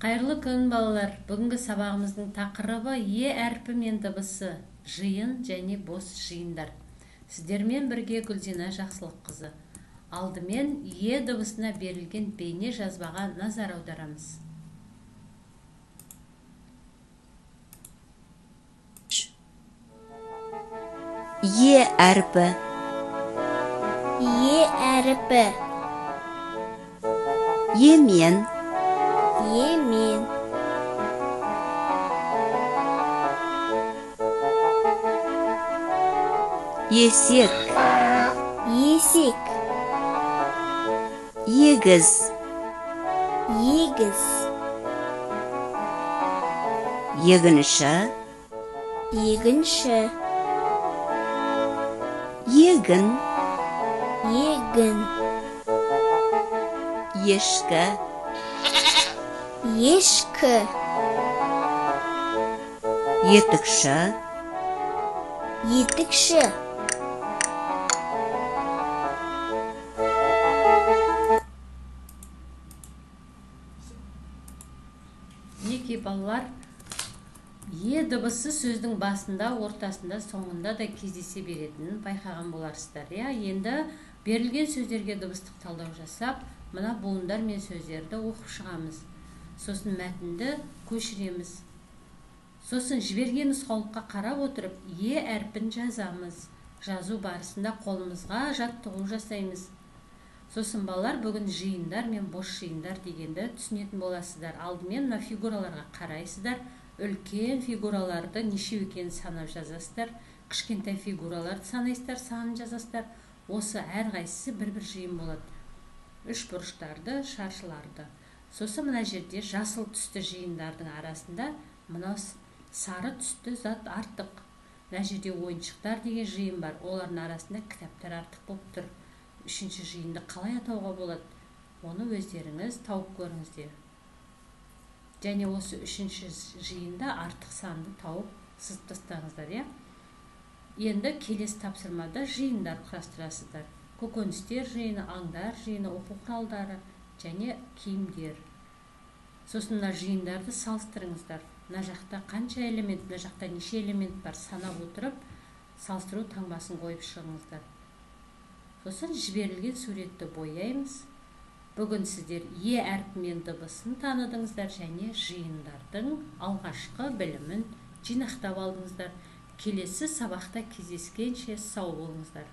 Қайырлы күн, балалар. Бүгінгі сабағымыздың тақырыбы Е әрпі мен дыбысы, жиын және бос жиындар. Сіздермен бірге Гүлзина Жақсылыққызы. Алдымен Е дыбысына берілген бейне жазбаға назар аударамыз. Е әрпі. Е әрпі. Емен. Емен. Есек. Есек. Егіз. Егіз. Егінші. Егінші. Егін. Егін. Ешкі. Ешкі. Етікші. Етікші. Мінекей, балалар, Е дыбысы сөздің басында, ортасында, соңында да кездесе беретінін байқаған боларсыздар. Иә, енді берілген сөздерге дыбыстық талдау жасап, мына буындар мен сөздерді оқып шығамыз. Сосын мәтінді көшіреміз. Сосын жіберген нұсқаулыққа қарап отырып, Е әрпін жазамыз. Жазу барысында қолымызға жаттығу жасаймыз. Сосын балалар, бүгін жиындар мен бос жиындар дегенді түсінетін боласыздар. Алдымен мына фигураларға қарайсыздар. Үлкен фигураларды нешеу екенін санап жазасыздар. Кішкентай фигураларды санайсыздар, санын жазасыздар. Осы әрқайсысы бір-бір жиын болады. Үш бұрыштарды, шаршыларды. Сосын мына жерде жасыл түсті жиындардың арасында мынау сары түсті зат артық. Мына жерде ойыншықтар деген жиын бар. Олардың арасында кітаптар артық болып тұр. Үшінші жиынды қалай атауға болады? Оны өздеріңіз тауып көріңіздер. Және осы үшінші жиында артық санды тауып сызып тастаңыздар, иә? Енді келесі тапсырмада жиындар құрастырасыздар. Көкөністер жиыны, аңдар жиыны, оқу құралдары және киімдер. Сосын мына жиындарды салыстырыңыздар. Мына жақта қанша элемент, мына жақта неше элемент бар санап отырып, салыстыру таңбасын қойып шығыңыздар. Сосын жіберілген суретті бояймыз. Бүгін сіздер Е әрпі мен дыбысын таныдыңыздар және жиындардың алғашқы білімін жинақтап алдыңыздар. Келесі сабақта кездескенше сау болыңыздар.